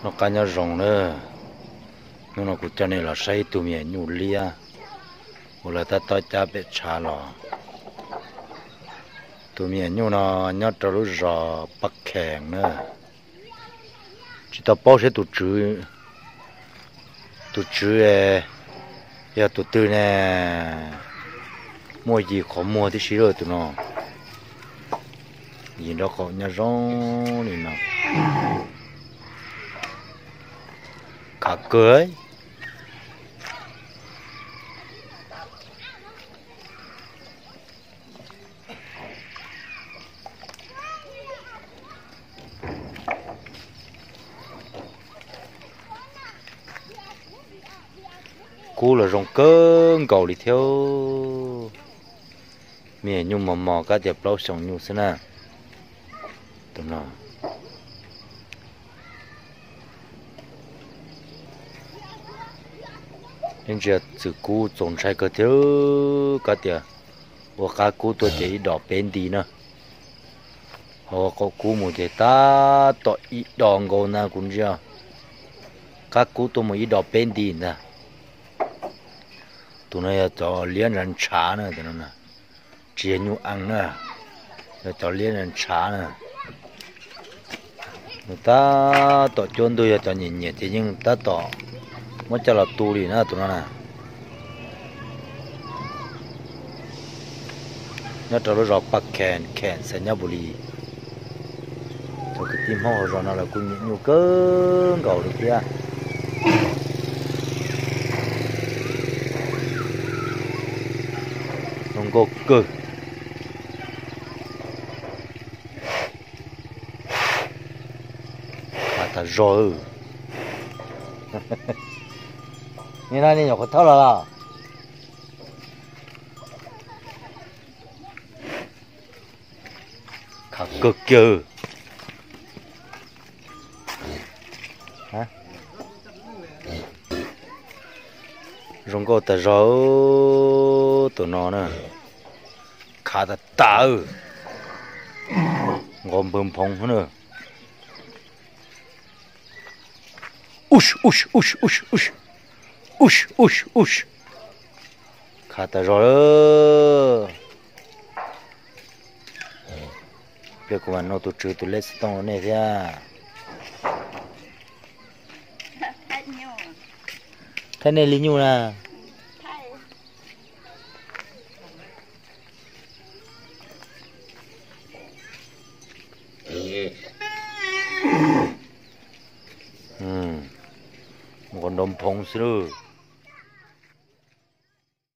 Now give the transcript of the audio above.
Noj qab nyob zoo na. Hnub no kuv coj nej los saib ib tug me nyuam nyuj liab uas lawv tab tom cab pem tshav los. Tus me nyuam nyuj no nyob rau lub zos Paj Khees na. Tsis tau paub seb tus tswv, tus tswv yog tus twg ne. Muaj yim qhov muag tib si lawm tus no. Yim nraub qaum nyob zoo li no. Khav kawg. Kub los zoo kawg nkaus li thiab. Me nyuam nyuj mos mos kab tias plaub xyoos nyuj xwb na. Tus no. Ib ntsia txwm kub txaus ntshai kawg thiab, kab tias ua qab kub tuaj ces ib dos peb nti na. Ho ua qaum kub mus ces tab tom ib dos nkaus ntag kuv ntsia. Qab kub tuaj mus ib dos peb nti ntag. Tus no yog cov liab ntshav ntshav na, tsis yog nyuj ees na, yog cov liab ntshav ntshav na. Nws tab tom cuab ntug, yog cov nyiam nyiam ces yeej tab tom muab coj los tu li na tus no na. Nyob rau lub zos Paj Khees, Xais Nyab Npus Lis. Cov kwv tij Hmoob hauv zos no lawv kuj nyiam nyuj kawg nkaus li thiab. Zoo nkauj kawg. Khav tas zog. Nim no nej nyuam qhuav thauj los los? Khav kawg kiag. Zoo nkauj tas zog tus no na. Khav tas tas. Nqos npawg nphoov na. Uj, uj, uj, uj, uj. Uj, uj, uj. Khav tas zog lawm. Pliag kuv mam nug tus tswv tus lej xov tooj rau nej thiab. Thaij nej li nyuj na. Nqos nrov nphoov xwb lauj.